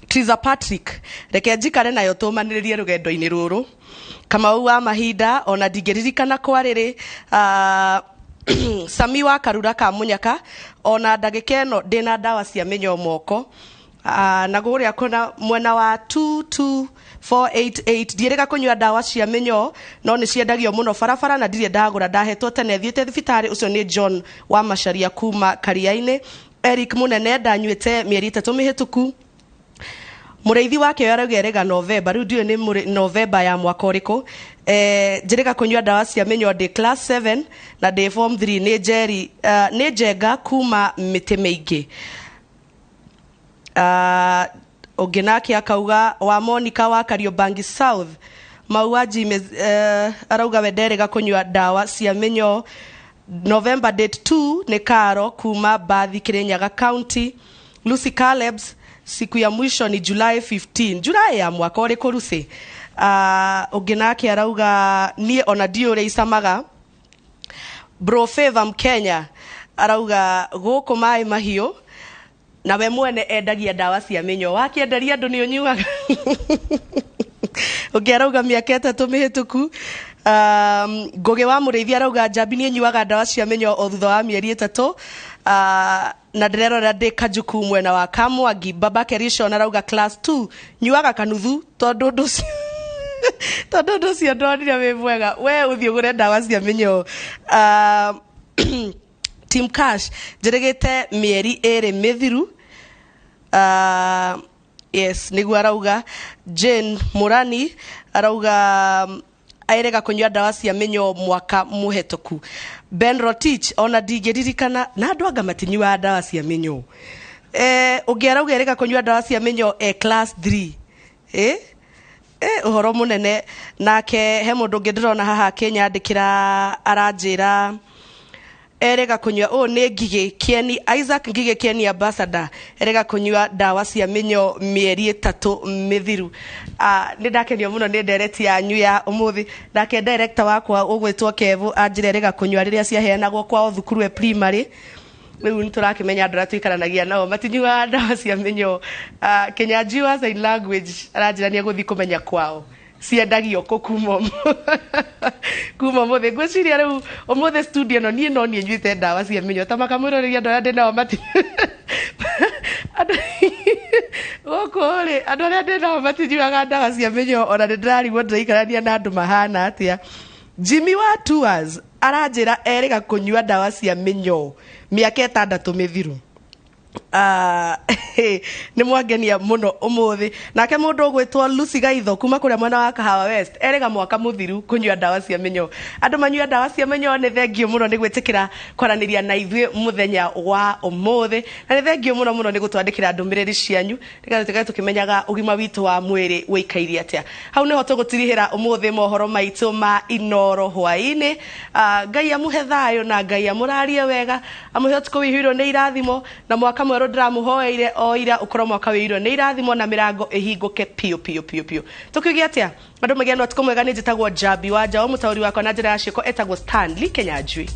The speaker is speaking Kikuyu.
Triza Patrick, reke njikare nayo tũmanĩrĩrie rũgendo-inĩ rũrũ. Kamau wa mahinda, ona ndingĩririkana kwa rĩrĩ. Sami wa Karura ka Mũnyaka, ona ndagĩka ĩno ndĩna ndawa cia mĩnyoo moko. Na kũrĩa kũna mwena wa 22488, ndiĩrĩga kũnyua ndawa cia mĩnyoo, no nĩ ciendagio mũno barabara na ndirĩ ndagũra, ndahetwo tene thiĩte thibitarĩ. Ũcio nĩ John wa Macharia kuma Karia-inĩ. Eric Mũnene, ndanyuĩte mĩeri 3 mĩhĩtũku. Mũrĩithi wake arauga erĩga November, rĩu ndiũĩ nĩ November ya mwaka ũrĩkũ. Njĩrĩga kũnyua ndawa cia mĩnyoo ndĩ class 7 na ndĩ form 3. Nĩ Njeri, nĩ Njenga kuma mĩtĩ mĩingĩ. Ũngĩ nake akauga wa Monica wa Kariobangi South, mauaji arauga we nderĩga kũnyua ndawa cia mĩnyoo November date 2. Nĩ Karo kuma Bathi, Kirinyaga County. Lucy Calebs, siku ya mwisho ni July 15. July ya mwaka ũrĩkũ, Lucy? Ũngĩ nake arauga niĩ ona ndiũ ũrĩa icamaga. Bro Favor Mkenya arauga gũkũ maĩ mahiũ na we mwene endagia ndawa cia mĩnyoo, wakĩenderia andũ nĩ ũnyuaga. Ũngĩ arauga mĩaka 3 mĩhĩtũku. Ngũgĩ wa Mũrĩithi arauga njambi nĩ nyuaga ndawa cia mĩnyoo o thutha wa mĩeri 3, na ndĩrerorera ndĩ Kajuku mwena wa Kamwangi. Baba Kerishon arauga class 2 nyuaga kanuthu, tondũ ũndũ ũcio ndonire wĩ mwega we ũthiĩ ũgũre ndawa cia mĩnyoo. Team Cash, njĩrĩgĩte mĩeri 2 mĩthiru. Yes, nĩguo arauga. Jane Murani arauga aerega kũnyua ndawa cia mĩnyoo mwaka mũhetũku. Ben Rotich, ona ndingĩririkana na andũ anga matinyuaga ndawa cia mĩnyoo. Ũngĩ arauga erega kũnyua ndawa cia mĩnyoo e class 3. Ũhoro mũnene. Nake he mũndũ ũngĩ ndĩrona haha akĩnyandĩkĩra, aranjĩra erega kũnyua, ũyũ nĩ Ngigĩ Kieni, Isaac Ngigĩ Kieni ambassador, erega kũnyua ndawa cia mĩnyoo mĩeri 3 mĩthiru. Nĩ ndakenio mũno nĩ ndereti yanyu ya ũmũthĩ. Nake director wakwa ũgwĩtwo Kevu anjĩra erega kũnyua rĩrĩa ciaheanagwo kwao thukuru e primary. Rĩu nĩ tũrakĩmenya andũ arĩa tũikaranagia nao matinyuaga ndawa cia mĩnyoo. Kenyanjui wa sign language aranjĩra nĩ egũthiĩ kũmenya kwao ciendagio kũ kuma ũmũthĩ. Ngwĩciria rĩu ũmũthĩ studio ĩno niĩ no niĩ nyuĩte ndawa cia mĩnyoo, ta makamwĩroreria andũ arĩa ndĩ nao mati andũ gũkũ rĩ, andũ arĩa ndĩ nao matinyuaga ndawa cia mĩnyoo, ona nĩ ndĩrarigwo ndĩraikarania na andũ mahana atĩa. Jimmy wa Tours aranjĩra erĩga kũnyua ndawa cia mĩnyoo mĩaka 6 mĩthiru. Nĩ mwangenia mũno ũmũthĩ. Nake mũndũ ũgwĩtwo Lucy Gaitho kuma kũrĩa mwena wa Kahawa West erĩga mwaka mũthiru kũnyua ndawa cia mĩnyoo. Andũ manyua ndawa cia mĩnyoo, nĩ thengio mũno nĩ gwĩtĩkĩra kwaranĩria na ithuĩ mũthenya wa ũmũthĩ, na nĩ thengio mũno mũno nĩ gũtwandĩkĩra ndũmĩrĩri cianyu nĩgetha tũikare tũkĩmenyaga ũgima witũ wa mwĩrĩ wĩikaire atĩa. Hau nĩho tũgũtirihĩra ũmũthĩ mohoro maitũ ma Inoro hwaĩ-inĩ. Ngai amũhe thayũ na Ngai amũrarie wega, amũhe ũtukũ wĩihũirwo nĩ irathimo, na mwaka mwerũ ndĩramũhoeire o ira ũkorwo mwaka wĩihũirwo nĩ irathimo na mĩrango ĩhingũke piũ piũ piũ piũ. Tũkiuge atĩa, andũ magĩe na ũtukũ mwega. Nĩ njĩtagwo Njambi wa Njaũ, mũtaũri wakwa na njĩra ya ciĩko etagwo Stanley Kenyanjui.